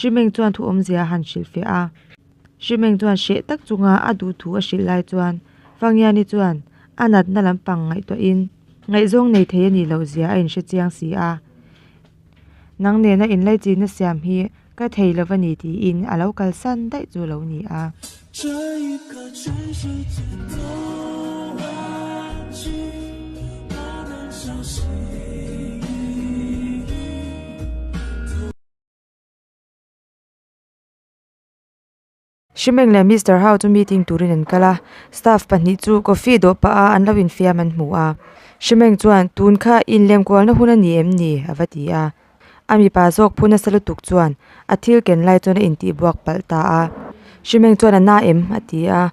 Shimeng chuan thu awmzia a han hrilh feh a. Shimeng chuan hreh tak chunga a duh thu a hrilh lai chuan Fangiani chuan a natna lampang ngaihtuahin ngaihzawng nei thei a nih loh zia a inhre chiang si a. Nang nena inlaichinna siam hi ka thei lo va ni tiin a lo kalsan daih chu lo ni a. Shimeng leh Mister Hao chu meeting turin an kal a, staff pahnih chu coffee dawh pah a an lo infiam an hmu a. Shimeng chuan, Tun kha inlem kualna hun a ni em ni? a va ti a. A mipa zawk phu nasa lutuk chuan a thil ken lai chuan a intihbuak palh ta a. Shimeng chuan a na em? a ti a.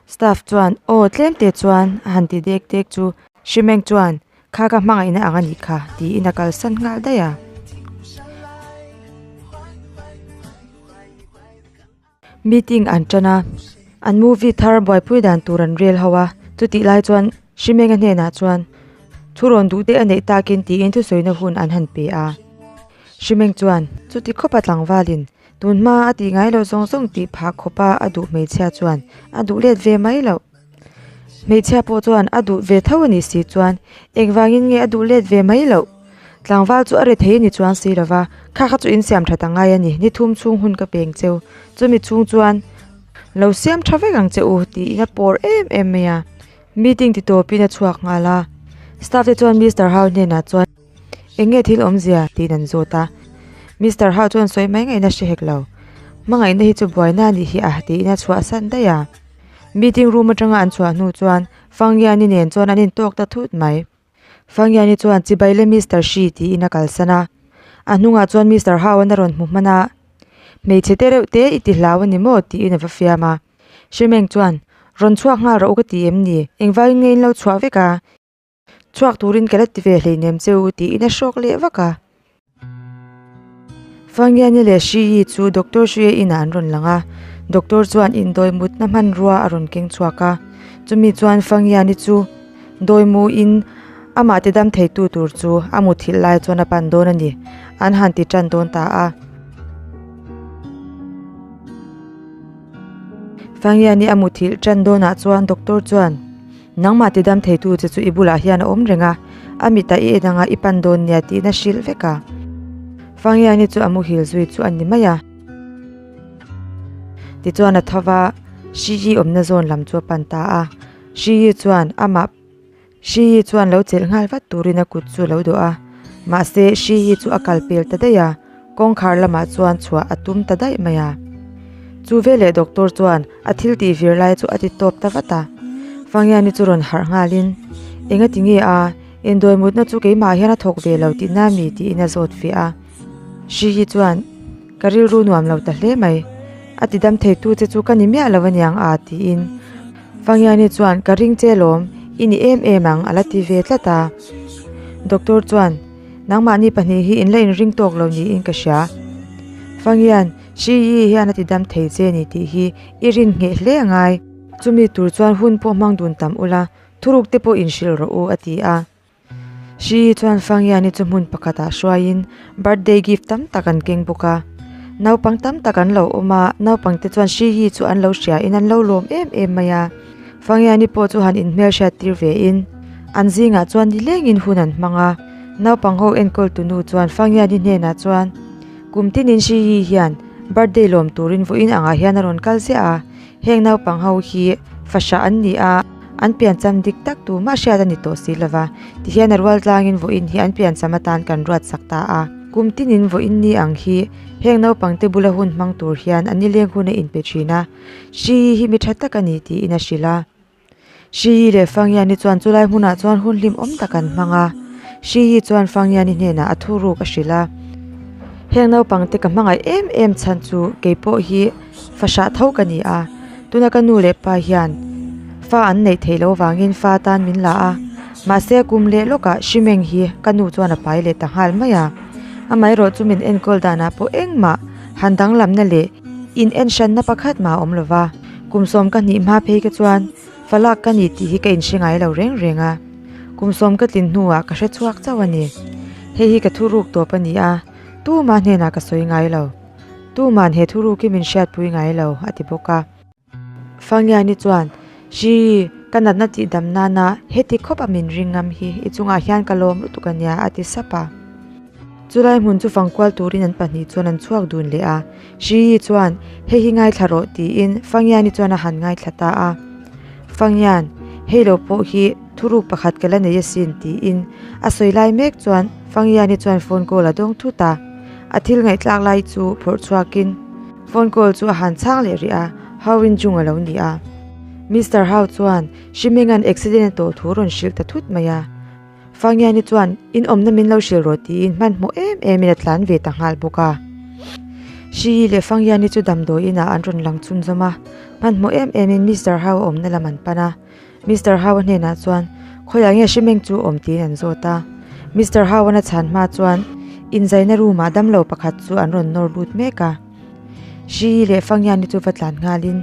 Staff chuan, Aw, tlem te chuan a han ti dek dek chu. Shimeng chuan, Kha ka hmangaihna ang a nih kha, tiin a kalsan nghal daih a. Meeting an tan a, an movie thar buaipui dan tur an rel ho a, chutih lai chuan Hrimenga hnenah chuan thu rawn duh te a neih takin tiin thusawina hun an han pe a. Hrimeng chuan chuti khawpa tlangvalin tun hma a tih ngai loh zawng zawng tih phah khawpa a duh hmeichhia chuan a duh let ve mai loh. Hmeichhia pawh chuan a duh ve tho a nih si chuan engvangin nge a duh let ve mai loh? Tlangval chu a ri thei a ni chuang si lova, kha kha chu in siam that a ngai a ni, ni thum chhung hun ka peng cheu, chumi chhung chuan lo siam tha vek ang che u tiin a pawr em em mai a. Meeting ti tawpin a chhuak nghal a, staff te chuan Mister Hau hnenah chuan eng nge thil awmzia tiin an zawt a, Mister Hau chuan sawi mai ngaihna hre hek lo, hmangaihna hi chu buaina a nih hi a tiin a chhuahsan daih a. Meeting room atanga an chhuah hnu chuan Fangiani nen chuan an intawk ta thut mai. Fangiani chuan Chibai le Mister Shi tiin a kalsan a. A hnungah chuan Mister Hau-an a rawn hmu hman a, Hmeichhe te reuh te i ti hlau a ni maw? tiin a va fiam a. Shimeng chuan, Rawn chhuak nghal rawh u ka ti em ni? Engvangin nge in lo chhuah vek a? Chhuak turin ka la ti ve hleinem che u tiin a hrawk leh vak a. Fangiani leh Hri-i chu Doctor Hruia inah an rawn lang a, Doctor chuan indawi mutna hmanrua a rawn keng chhuak a. Chumi chuan Fangiani chu dawi muin amah ti dam theitu tur chu a muthilh lai chuan a pan dawn a ni, an han ti tan dawn ta a. Fangiani a muthilh tan dawnah chuan Doctor chuan. Nangmah ti dam theitu che chu i bulah hian a awm reng a, a mitah i en anga i pan dawn nia tiin a hrilh vek a. Fangiani chu a muhil zui chu a ni mai a. Tichuan a tho va, Hri-i awmna zawn lam chu a pan ta a. Hri-i chuan amah Hri-i chuan lo chelh nghal vat turin a kut chu a lo dawh a. Mahse Hri-i chu a kal pel ta daih a, kawngkhar lamah chuan chhuah a tum ta daih mai a. Chu veleh doctor chuan a thil tih vir lai chu a ti tawp ta vat a. Fangiani chu rawn harh nghalin, Enga ti nge a, indawi mutna chu keimah hian a thawk ve lo tihna mi tiin a zawt feh a. Hri hi chuan, Ka rilru nuam lo ta hle mai, a ti dam theitu che chu ka ni miah lo aniang a tiin Fangiani chuan, Ka ring che lawm, i ni em em ang a la ti ve tlat a. Doctor chuan, Nangmahni pahnih hi in la inring tawk lo niin ka hria. Fangian, Hri hi hian a ti dam thei che ni tih hi i rin ngheh hle a ngai. Chumi tur chuan hun pawh hmang dun tam ula, thuruk te pawh inhrilh rawh u, a ti a. Hri hi chuan Fangiani chu hmun pakhatah hruaiin birthday gift tam tak an keng bawk a. Naupang tam tak an lo awm a, naupang te chuan Hri hi chu an lo hriain an lo lawm em em mai a. Fangiani pawh chu han inhmelhriat tir vein an zingah chuan nilengin hun an hmang a. Naupang ho enkawl tunu chuan Fangiani hnenah chuan, Kum tinin Hri hi hian birthday lawm turin vawiin angah hian a rawn kal ziah a, heng naupang ho hi fahrah an ni a, an piancham dik tak tumah hriat a ni tawh si lova, tihian a rual tlangin vawiin hi an piancham atan kan ruat sak ta a. Kum tinin vawiin ni ang hi heng naupang te bula hun hmang tur hian an nileng hun a inpe thin a, Hri hi mi tha tak a ni tiin a hrilh a. Hri leh Fangiani chuan chulai hmunah chuan hun hlim awm tak an hmang a. Hri chuan Fangiani hnenah a thuruk a hrilh a. Heng naupang te ka hmangaih em em chhan chu kei pawh hi fahrah tho ka ni a. Tuna ka nu leh pa hian fa an neih theih loh vangin fa tan min la a. Mahse kum leh lawkah Hrimeng hi ka nu chuan a pai leh ta nghal mai a. Amaherawh chu min enkawl danah pawh engmah han danglamna leh in enhranna pakhat mah a awm lova. Kum sawm ka hnih hma phei ka chuan falak ka ni tih hi ka inhre ngai lo reng reng a, kum sawm ka tlin hnuah ka hre chhuak chauh a ni. Hei hi ka thuruk tawp a ni a, tuma hnenah ka sawi ngai lo. Tuman he thuruk hi min hriatpui ngai lo, a ti bawk a. Fangiani chuan, Hri, ka natna tihdam nana heti khawp a min ring ngam hi i chungah hian ka lawm lutuk a nia, a ti sap a. Chulai hmun chu fangkual turin an pahnih chuan an chhuak dun leh a. Hri chuan, Hei hi ngaithla rawh, tiin Fangiani chuan a han ngaithla ta a. Fangian, Hei lo pawh hi thuruk pakhat ka la nei asin, tiin a sawi lai mek chuan Fangiani chuan phone call a dawng thut a. A thil ngaihthlak lai chu phawrh chhuakin phone call chu a han chhang leh rih a, Hau in Jung a lo ni a. Mister Hau chuan Hrimenga'n accident a tawh thu rawn hrilh ta thut mai a. Fangiani chuan in awmna min lo hrilh rawh tiin hmanhmawh em emin a tlan ve ta nghal bawk a. Hri leh Fangiani chu damdawi inah an rawn lang chhunzawm a, hmanhmawh em emin Mister Hau a awmna lam an pan a. Mister Hau-a hnenah chuan, Khawiah nge Hrimeng chu awm tiin an zawt a. Mister Hau-a'n a chhan hma chuan inzaina room-ah damlo pakhat chu an rawn nawr lut mek a. Hri leh Fangiani chu va tlan nghalin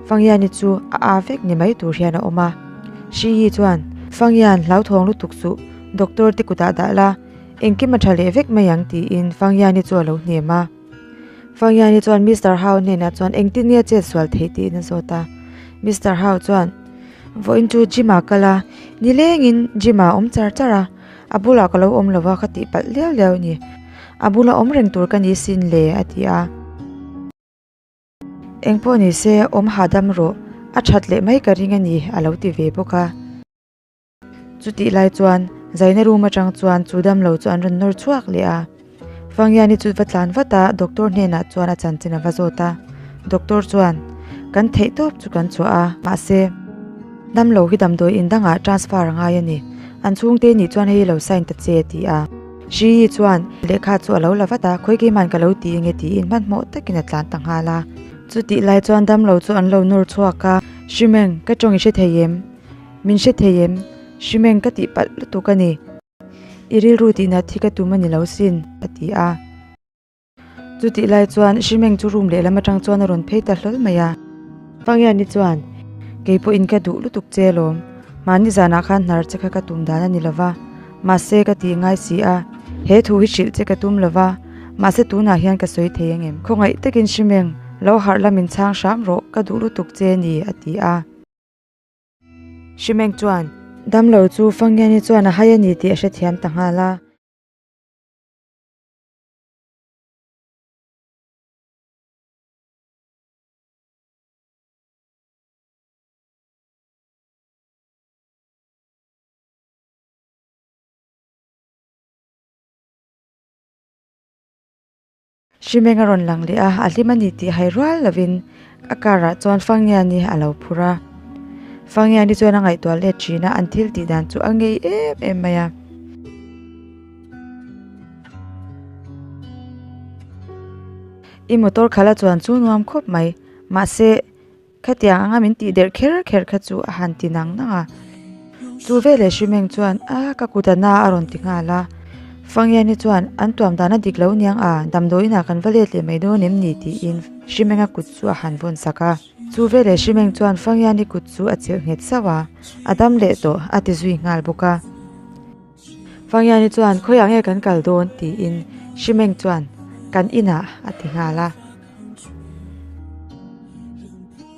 Fangiani chu a aa vek ni mai tur hian a awm a. Hri chuan, Fangian, hlauthawng lutuk suh, doctor te kutah dah la, engkim a tha leh vek mai ang tiin Fangiani chu a lo hnem a. Fangiani chuan Mister Hau hnenah chuan engtin nge chet sual theih tiin a zawt a. Mister Hau chuan, Vawiin chu gym ah kal a, nilengin gym ah awm char char a, a bulah ka lo awm lo a ka tih palh liau liau a ni. A bula awm reng tur ka ni sin le a ti a. Engpawh ni se awm hahdam rawh, a that leh mai ka ring a ni a lo ti ve bawk a. Chutih lai chuan Zaina room atang chuan chu damlo chu an rawn nawr chhuak leh a. Fangiani chu va tlan vat a, doctor hnenah chuan a chanchin a va zawt a. Doctor chuan, Kan theih tawp chu kan chhuah a, mahse, damlo hi damdawi in dangah transfer a ngai a ni. An chhungte nih chuan hei lo sign ta che a ti a. Hri chuan lehkha chu a lo la vat a, khawi keiman ka lo ti enge tiin hmanhmawh takin a tlan ta nghal a. Chutih lai chuan damlo chu an lo nawr chhuak a, Hrimeng, ka tawng i hre thei em? Min hre thei em? Hrimeng ka tih palh lutuk a ni. I rilru tihnat hi ka tum a ni lo sin, a ti a. Chutih lai chuan Hrimeng chu room lehlam atang chuan a rawn phei ta hlawl mai a. Fangiani chuan, Kei pawhin ka duh lutuk che alawm. Mahni zanah khan hnar che kha ka tum dan a ni lo va, mahse ka tih ngai si a. He thu hi hrilh che ka tum lo va, mahse tunah hian ka sawi thei ang em? Khawngaih takin Hrimeng, lo harh la min chhang hram rawh, ka duh lutuk che a ni, a ti a. Hrimeng chuan, Damlo chu Fangiani chuan a hai a ni tih a hrethiam ta nghal a. Hrimeng a rawn lang leh a, a hlim a ni tih hai rual lovin a car ah chuan Fangiani a lo phur a. Fangiani chuan a ngaihtuah let thin a, an thil tih dan chu a ngei em em mai a. I motor khalh a chuan chu nuam khawp mai, mahse Khatiang anga min tih derh kher kher kha chu a han ti nang nang a. Chu veleh Hrimeng chuan a ka kut a na a rawn ti nghal a. Fangiani chuan an tuam dan a dik lo niang a, damdawiin ah kan va let leh mai dawn em ni tiin Hrimenga kut chu a han vawn sak a. Chu veleh Hrimeng chuan Fangiani kut chu a chilh nghet sauh a, a dam leh tawh a ti zui nghal bawk a. Fangiani chuan khawiah nge kan kal dawn tiin Hrimeng chuan kan inah a ti nghal a.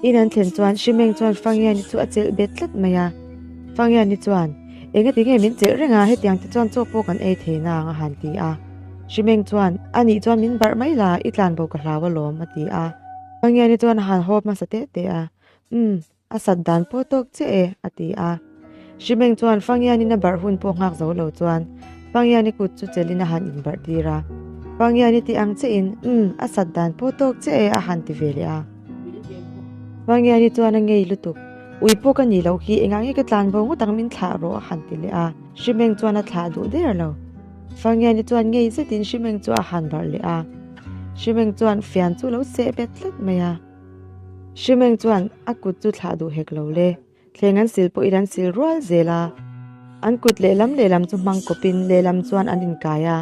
In an thlen chuan Hrimeng chuan Fangiani chu a chelh bet tlat mai a. Fangiani chuan Eng ati nge min chelh reng a hetiang te chuan chaw pawh kan ei thei nang a han ti a. Hrimeng chuan Anih chuan min barh mai la i tlan bo ka hlau alawm a ti a. Fangiani chuan a han hawp hmasa teh teh a. Umm. A sat dan pawh tawk chiah e, a ti a. Hrimeng chuan Fangianin a barh hun pawh nghak zo lo chuan Fangiani kut chu chelin a han inbarh tir a. Fangiani ti ang chiahin, Umm, a sat dan pawh tawk chiah e, a han ti ve leh a. Fangiani chuan a ngei lutuk, Ui pawh ka nih loh hi, engah nge ka tlan bo ngawt ang min thlah rawh, a han ti leh a. Hrimeng chuan a thlah duh der lo. Fangiani chuan ngei zetin Hrimeng chu a han barh leh a. Hrimeng chuan fian chu lo seh bet tlat mai a. Hrimeng chuan a kut chu thlah duh hek lo le, thleng an sil pawhin an sil rual zel a. An kut lehlam lehlam chu hmang kawpin lehlam chuan an inkai a.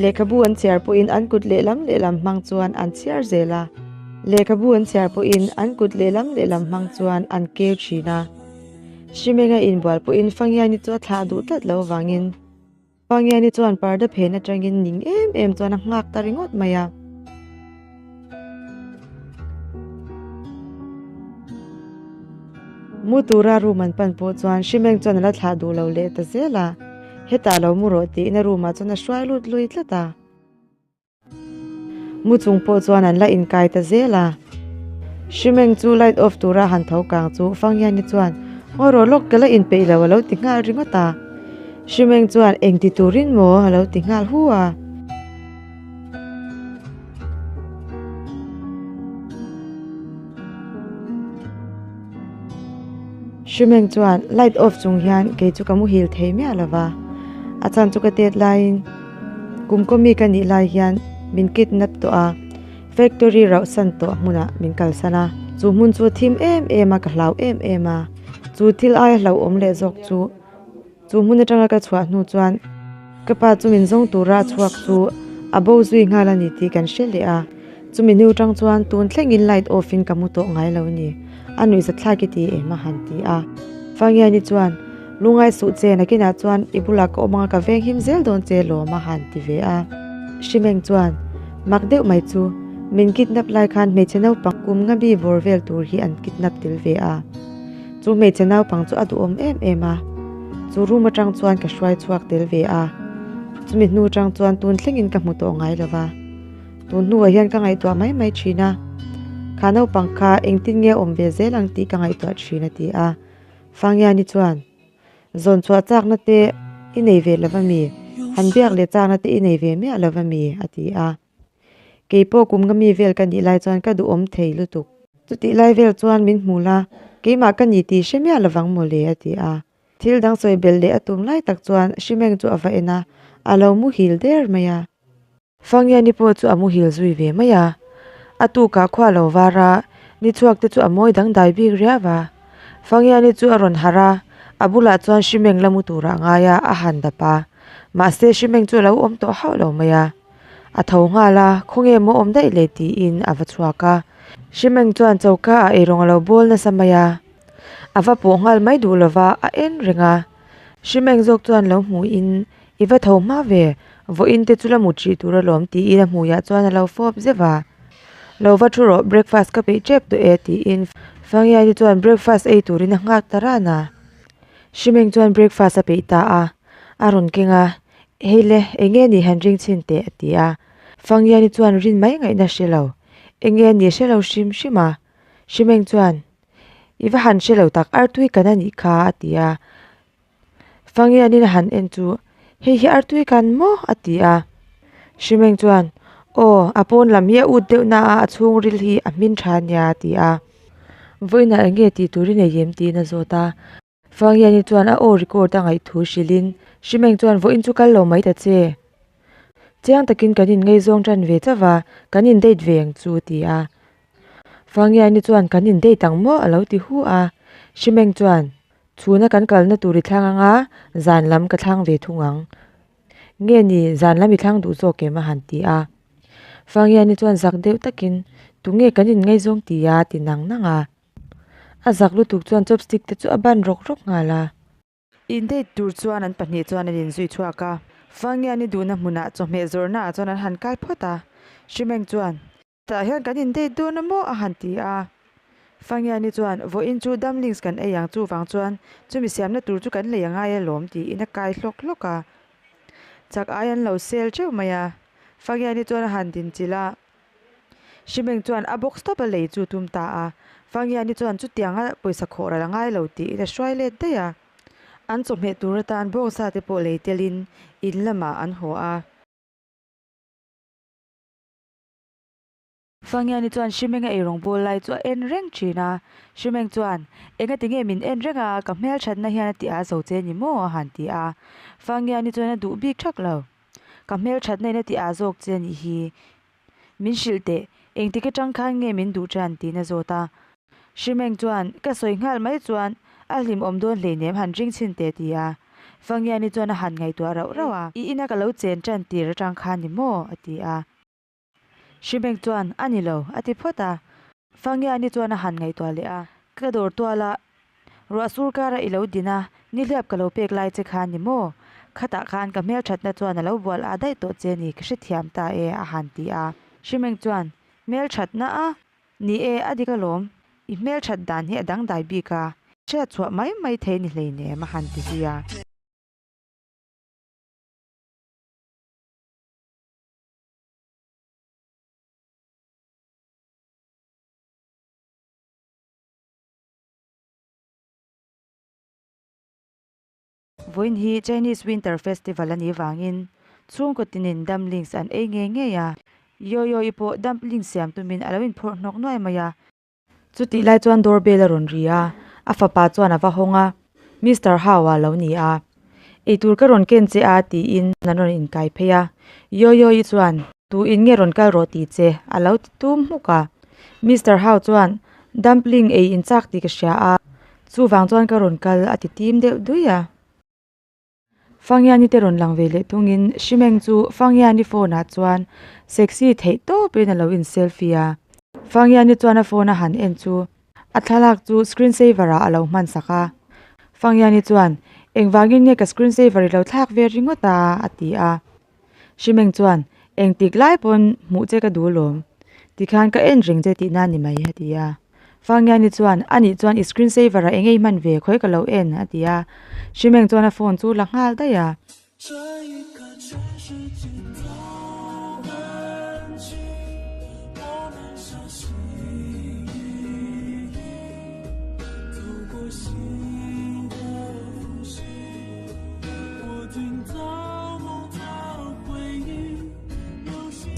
Lehkhabu an chhiar pawhin an kut lehlam lehlam hmang chuan an chhiar zel a. Lehkhabu an chhiar pawhin an kut lehlam lehlam hmang chuan an keu thin a. Hrimenga inbual pawhin Fangiani chu a thlah duh tlat lo vangin. Pangiani chuan parda phen atangin ning em em chuan a nghak ta ringawt mai a. Mu tura room an pan pawh chuan Hrimeng chuan a la thlah duh lo leh ta zel a, hetah lo mu rawh tiin a room ah chuan a hruai lut lui tlat a. Mu chung pawh chuan an la inkai ta zel a. Hrimeng chu light off tura han tho kang chu Fanghiani chuan, Ngaw rawh lawk ka la inpeih lo a lo ti nghal ringawt a. Hrimeng chuan eng ti turin maw a lo ti nghal hu a. Hrimeng chuan light off chung hian kei chu ka muhil thei miah lo va, a chhan chu ka tet laiin kum kaw mi ka nih lai hian min kidnap tawh a, factory rauh san tawh hmunah min kalsan a, chu hmun chu a thim em em a, ka hlau em em a, chu thil aia hlauhawm leh zawk chu. Chu hmun atanga ka chhuah hnu chuan ka pa chu min zawng tura a chhuak chu a bo zui nghal a ni tih kan hre leh a, chumi hnu tang chuan tun thlengin light off in ka mu tawh ngai lo a ni, a nuihzathlak i ti em a han ti a. Fangiani chuan, Lungai suh che nakinah chuan i bulah ka awm anga ka veng him zel dawn che lawm a han ti ve a. Hrimeng chuan, Mak deuh mai chu, min kidnap lai khan hmeichhe naupang kum nga mi bawr vel tur hi an kidnap tel ve a. Chu hmeichhe naupang chu a duhawm em em a, chu room atang chuan ka hruai chhuak tel ve a, chumi hnu atang chuan tun thlengin ka hmu tawh ngai lo va, tun hnuah hian ka ngaihtuah mai mai thin a, kha naupang kha engtin nge awm ve zel ang tih ka ngaihtuah thin a ti a, Fangiani chuan, Zawn chhuah chakna te i nei ve lo va mi? Han biak leh chakna te i nei ve miah lo va mi? a ti a. Kei pawh kum nga mi vel ka nih lai chuan ka duhawm thei lutuk. Chutih lai vel chuan min hmu la, keimah ka ni tih hre miah lovang mawle a ti a. Thil dang sawi belh leh a tum lai tak chuan Hrimeng chu a va en a, a lo muhil der mai a. Fangiani pawh chu a muhil zui ve mai a. A tukah khua lo var a, ni chhuak te chu a mawi dangdai bik riau a. Fangiani chu a rawn harh a, a bulah chuan Hrimeng la mu turah a ngai a, a han dap a. Mahse Hrimeng chu a lo awm tawh hauh lo mai a. A tho nghal a, khawnge maw awm daih le tiin a va chhuak a. Hrimeng chuan choka ah eirawng a lo bawl nasa mai a, a va pawh nghal mai duh lova a en reng a. Hrimeng zawk chuan lo hmuhin, I va tho hma ve, vawiin te chu la mut hrih tur alawm tiin a hmuiah chuan a lo fawp zeuh a. Lo va thu rawh, breakfast ka peih tep tawh e tiin Fangiani chuan breakfast ei turin a nghak ta ran a. Hrimeng chuan breakfast a peih ta a, a rawn keng a, Hei le, eng nge ni han ring chhin teh a ti a. Fangiani chuan rin mai ngaihna hre lo. Eng nge ni hre lo hrim hrim a. Hrimeng chuan, I va han hre lo tak, artui kan a nih kha a ti a. Fangianin a han en chu, Hei hi artui kan maw? a ti a. Hrimeng chuan, Aw, a pawn lam hi a ut deuh na a, a chhungril hi a hmin tha nia a ti a. Vawiinah eng nge tih tur i nei em? tiin a zawt a. Fangiani chuan a aw record a ngaihthu hrilhin, Hrimeng chuan vawiin chu kal lo mai ta che. Chiang takin kan inngaihzawng tan ve chauh va, kan in date ve ang chu ti a. Fangiani chuan kan in date ang maw a lo ti hu a. Hrimeng chuan, Chhuna kan kalna tur i thlang anga, zan lam ka thlang ve thung ang. Nge ni, zan lam i thlang duh zawk em a han ti a. Fangiani chuan zak deuh takin, Tunge kan inngaihzawng ti a? ti nang nang a. A zak lutuk chuan chopstick te chu a ban rawk rawk nghal a. In date tur chuan an pahnih chuan an inzui chhuak a. Fangiani duhna hmunah chawhmeh zawrhna ah chuan an han kal phawt a. Hrimeng chuan, Tah hian kan in date dawn a maw? a han ti a. Fangiani chuan, Vawiin chu dumplings kan ei ang chuvang chuan chumi siamna tur chu kan lei a ngai alawm tiin a kai hlawk hlawk a. Chak ai an lo sel teuh mai a. Fangiani chuan a han dinchilh a. Hrimeng chuan a box tawp a lei chu tum ta a, Fangiani chuan chutianga pawisa khawh ral a ngai lo tiin a hruai let daih a. An chawhmeh tur atan bawngsa te pawh lei telin in lamah an haw a. Fangiani chuan Hrimenga eirawng bawl lai chu a en reng thin a, Hrimeng chuan, Engati nge min en reng a, ka hmelthatna hian a ti a zo che ni maw? a han ti a. Fangiani chuan a duh bik thak lo. Ka hmelthatna in a ti a zawk che anih hi. Min hrilh teh, engtik atang khan nge min duh tan tiin a zawt a. Hrimeng chuan, Ka sawi nghal mai chuan a hlimawm dawn hleinem han ring chhin teh ti a. Fangiani chuan a han ngaihtuah rauh rauh a. I ina ka lo chen tan tir atang khan ni maw? a ti a. Hrimeng chuan, A ni lo, a ti phawt a. Fangiani chuan a han ngaihtuah leh a. Ka dawr tual a, ruah sur kara i lo din a, nihliap ka lo pek lai che khan ni maw? Khatah khan ka hmelthatna chuan a lo bual a daih tawh che ni, ka hrethiam ta e, a han ti a. Hrimeng chuan, Hmelthatna a? Ni e, a dik alawm. I hmelthat dan hi a dangdai bik a, hriatchhuah mai mai thei ni hleinem, a han ti zui a. Vawiin hi Chinese Winter Festival a nih vangin chhungkaw tinin dumplings an ei ngei ngei a, Yoyo-i pawh dumpling siam tumin a lo inphawrh hnawk nuai mai a. Chutih lai chuan doorbell a rawn ri a, a fapa chuan a va hawng a, Mister Hao-a lo ni a. Eitur ka rawn ken che a tiin an rawn inkai phei a, Yoyo-i chuan Tu in nge rawn kal rawh tih che a lo ti tum hmuk a. Mister Hao chuan dumpling ei in chak tih ka hria a, chuvang chuan ka rawn kal a ti tim deuh dui a. Fangiani te rawn lang ve leh thungin Shimeng chu Fangiani phone ah chuan sexy theih tawpin a lo in selfie a. Fangiani chuan a phone a han en chu a thlalak chu screen saver ah a lo hman sak a. Fangiani chuan engvangin nge ka screen saver i lo thlak ve ringawt a a ti a. Shimeng chuan, Engtik lai pawn hmuh che ka duh lawm. Tikhan ka en reng che tihna ni mai, a ti a. Fangiani chuan, Anih chuan i screen saver ah eng nge i hman ve, khawi ka lo en, a ti a. Shimeng chuan a phone chu la nghal daih a.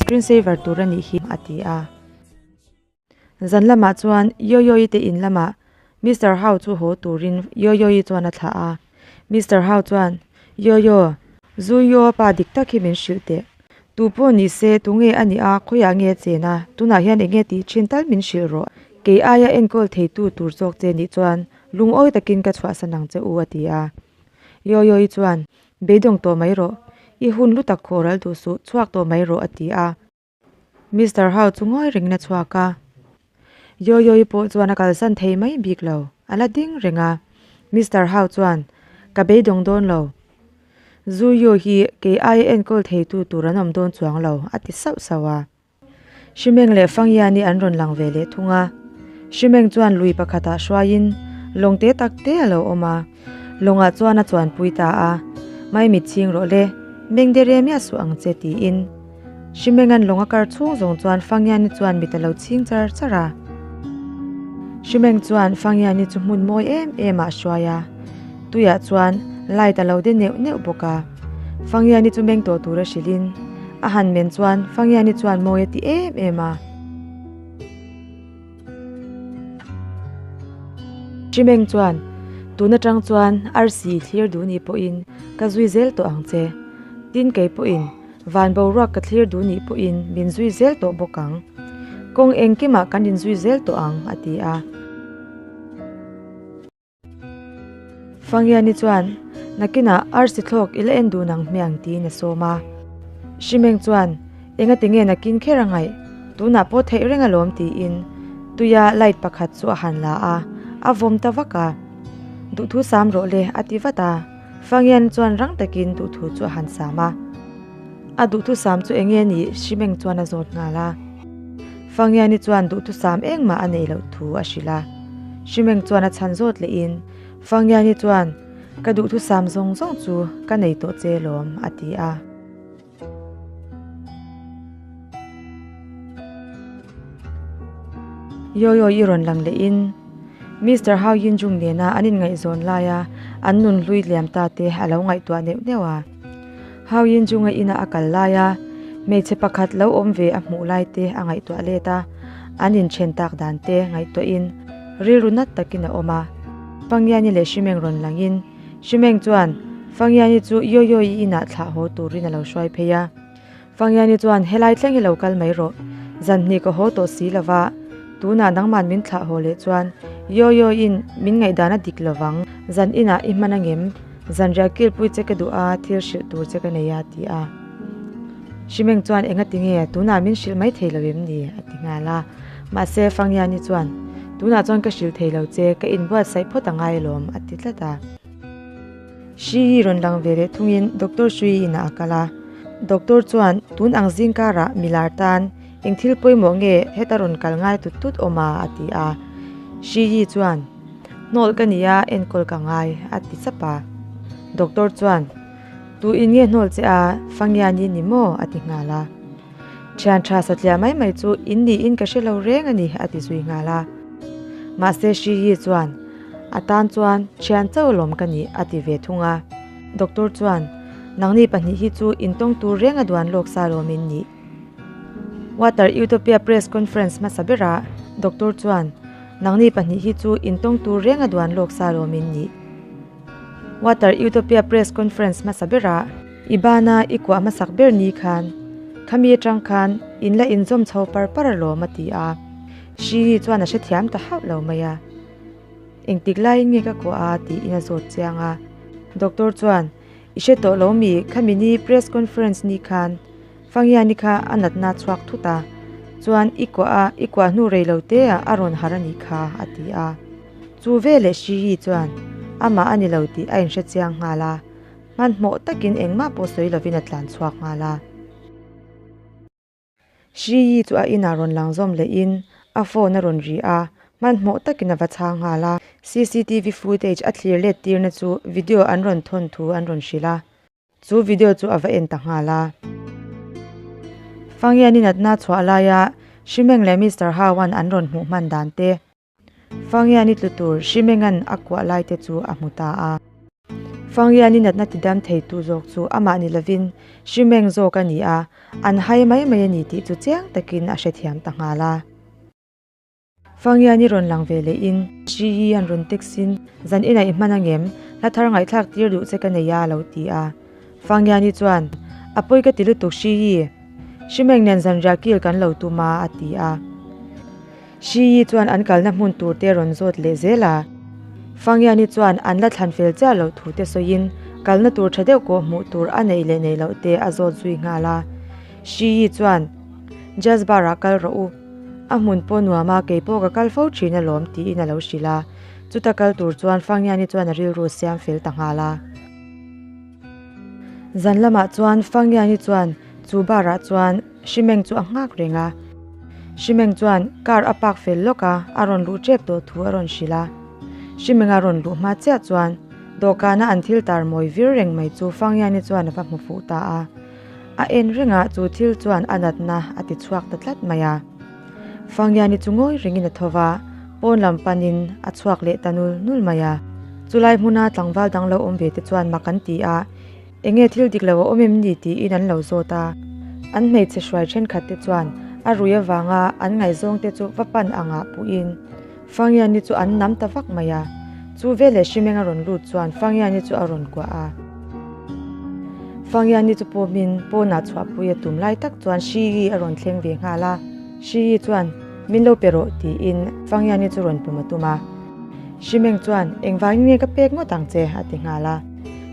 Screen saver tur a nih hi a ti a. Zan lamah chuan Yoyo-i te in lamah Mister Hao chu haw turin Yoyo-i chuan a thlah a. Mister Hao chuan, Yoyo, Zuyo pa dik tak hi min hrilh teh. Tu pawh ni se, tunge a nih a, khawiah nge a chen a, tunah hian eng nge tih thin tal min hrilh rawh. Kei aia enkawl theitu tur zawk che nih chuan lungawi takin ka chhuahsan ang che u a ti a. Yoyo-i chuan, Beidawng tawh mai rawh, i hun lu tak khawh ral duh suh, chhuak tawh mai rawh a ti a. Mister Hao chu ngawi rengin a chhuak a. Yoyo-i pawh chuan a kalsan thei mai bik lo, a la ding reng a. Mister Hao chuan, Ka beidawng dawn lo. Zuyo hi kei aia enkawl theitu tur an awm dawn chuang lo, a ti sauh sauh a. Shimeng leh Fangyani an rawn lang ve leh thung a. Shimeng chuan lui pakhatah hruaiin lawng te tak te a lo awm a. Lawngah chuan a chuanpui ta a, Maimit chhing rawh le, meng dere miah suh ang che tiin. Shimenga'n lawng a kar chhung zawng chuan Fangyani chuan mit a lo chhing char char a. Shimeng chuan Fangyani chu hmun mawi em em ah a hruai a, tuiah chuan light a lo de neuh neuh bawk a. Fangyani chu meng tawh tur a hrilhin a han men chuan Fangyani chuan mawi a ti em em a. Shimeng chuan, Tun atang chuan arsi thlir duh nih pawhin ka zui zel tawh ang che. Tin kei pawhin van boruak ka thlir duh nih pawhin min zui zel tawh bawk ang. Kawng engkimah kan inzui zel tawh ang, a ti a. Fangiani chuan, Nakinah arsi thlawk i la en dun ang hmiang tiin a sawm a. Shimeng chuan, Engati nge nakin kher a ngaih? Tunah pawh theih reng alawm tiin tuia light pakhat chu a han la a, a vawm ta vak a. Duhthu sam rawh le a ti vat a. Fangiani chuan rang takin duhthu chu a han sam a. A duhthusam chu enge nih Shimeng chuan a zawt nghal a. Fangiani chuan duhthusam engmah a neih loh thu a hrilh a. Shimeng chuan a chhan zawt lehin Fangiani chuan Ka duhthusam zawng zawng chu ka nei tawh che lawm a ti a. Yoyo i rawn lang lehin Mister Hao Yinjung nena an inngaihzawn laia an nun hlui liam ta te a lo ngaihtuah neuh neuh a. Hao Yinjunga ina a kal laia hmeichhe pakhat lo awm ve a hmuh lai te a ngaihtuah let a, an inthen tak dan te ngaihtuahin rilru nat takin a awm a. Fangiani leh Shimeng rawn langin Shimeng chuan Fangiani chu Yoyo-i inah thlah haw turin a lo hruai phei a. Fangiani chuan helai thleng hi lo kal mai rawh, zan hnih ka haw tawh si lova, tunah nangman min thlah haw leh chuan Yoyo-in min ngaihdan a dik lovang, zan inah i hman angem, zan riah kilpui che ka duh a, thil hrilh tur che ka nei a ti a. Shimeng chuan enga tinge tunah min hrilh mai thei lo em ni? a ti nghal a. Mahse Fangiani chuan tunah chuan ka hrilh thei lo che, ka inbuatsaih phawt a ngai alawm a ti tlat a. Shi Yi rawn lang ve leh thungin Doctor Shui inah a kal a. Doctor chuan tun ang zing karah milar tan eng thil pawimawh nge heta rawn kal ngai tut tut awm a a ti a. Shi Yi chuan Hnawl ka ni a, enkawl ka ngai a ti chap a. Doctor chuan Tu in nge hnawl che a, Fangyan i ni maw? a ti nghal a. Thian tha satliah mai mai chu in niin ka hre lo reng a ni a ti zui nghal a. Mahse Shi Yi chuan A tan chuan thian chauh alawm ka nih a ti ve thung a. Doctor chuan Nangni pahnih hi chu intawng tur reng a duan lawk sa alawm in nih. Water Utopia Press Conference hmasa berah Doctor chuan Nangni pahnih hi chu intawng tur reng a duan lawk sa alawm in nih. Water Utopia Press Conference hmasa berah i bana i kuah hmasak ber ni khan khami atang khan in la inzawm chho par par alawm a ti a. Shi hi chuan a hrethiam ta hauh lo mai a. Engtik laiin nge ka kuah a tiin a zawt chiang a. Doctor chuan i hre tawh lo mi khami ni press conference ni khan Fanghiani kha a natna chhuak thut a, chuan i kuah a, i kuah hnu rei lo te ah a rawn harh a nih kha, a ti a. Chu veleh Shiyi chuan amah a ni lo tih a inhre chiang nghal a, hmanhmawh takin engmah pawh sawi lovin a tlan chhuak nghal a. Shiyi chu a inah rawn lang zawm lehin a phone a rawn ri a, hmanhmawh takin a va chhang nghal a. Cctv footage a thlir let tirna chu video an rawn thawn thu an rawn hrilh a. Chu video chu a va en ta nghal a. Fanghian i natna chhuah laia Shimeng leh Mister Hao-a'n an rawn hmuh hman dan te, Fanghian i tlu tur Shimeng-a'n a kuah lai te chu a hmu ta a. Fanghian i natna tidam theitu zawk chu amah ni lovin Shimeng zawk a ni a, an hai mai mai a ni tih chu chiang takin a hrethiam ta nghal a. Fanghian i rawn lang ve leh in Shi hi an rawn text in zan inah i hman angem hla thar ngaihthlak tir duh che ka nei a a lo ti a. Fanghian i chuan a pawi ka ti lutuk Shi hi Shimeng nen zanriah kil kan lo tum a a ti a. Shi yi chuan an kalna hmun tur te rawn zawt leh zel a. Fanghian i chuan an la thlan fel chiah loh thu te sawiin kalna tur tha deuh kawh hmuh tur a neih leh neih loh te a zawt zui nghal a. Shi yi chuan Jazz bar ah kal rawh u. A hmun pawh nuam a, kei pawh ka kal fo thin alawm tiin a lo hrilh a. Chuta kal tur chuan Fangiani chuan a rilru siam fel ta nghal a. Zan lamah chuan Fangiani chuan chu bar ah chuan Hrimeng chu a nghak reng a. Hrimeng chuan car a park fel lawk a, a rawn luh tep tawh thu a rawn hrilh a. Hrimeng a rawn luh hma chiah chuan dawhkana an thil tar mawi vir reng mai chu Fangiani chuan a va hmu fuh ta a. A en reng a, chu thil chuan a natna a ti chhuak ta tlat mai a. Fangiani chu ngawi rengin a tho va, pawn lam panin a chhuak leh ta nul nul mai a. Chulai hmuna tlangval dang lo awm ve te chuan mak an ti a, Enge thil dik lo a awm em ni? tiin an lo zawt a. An hmeichhe hruai thenkhat te chuan a rui avanga an ngaihzawng te chu va pan angah puhin Fangiani chu an nam ta vak mai a, chu veleh Hrimeng a rawn lut chuan Fangiani chu a rawn kuah a. Fangiani chu pawmin pawnah chhuahpui a tum lai tak chuan Shiyi a rawn thleng ve nghal a, Shiyi chuan min lo pe rawh tiin Fangiani chu rawn pum a tum a. Hrimeng chuan engvangin nge ka pek ngawt ang che a ti nghal a.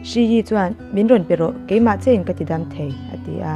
Shiyi chuan min rawn pe rawh keimah chein ka ti dam thei a ti a.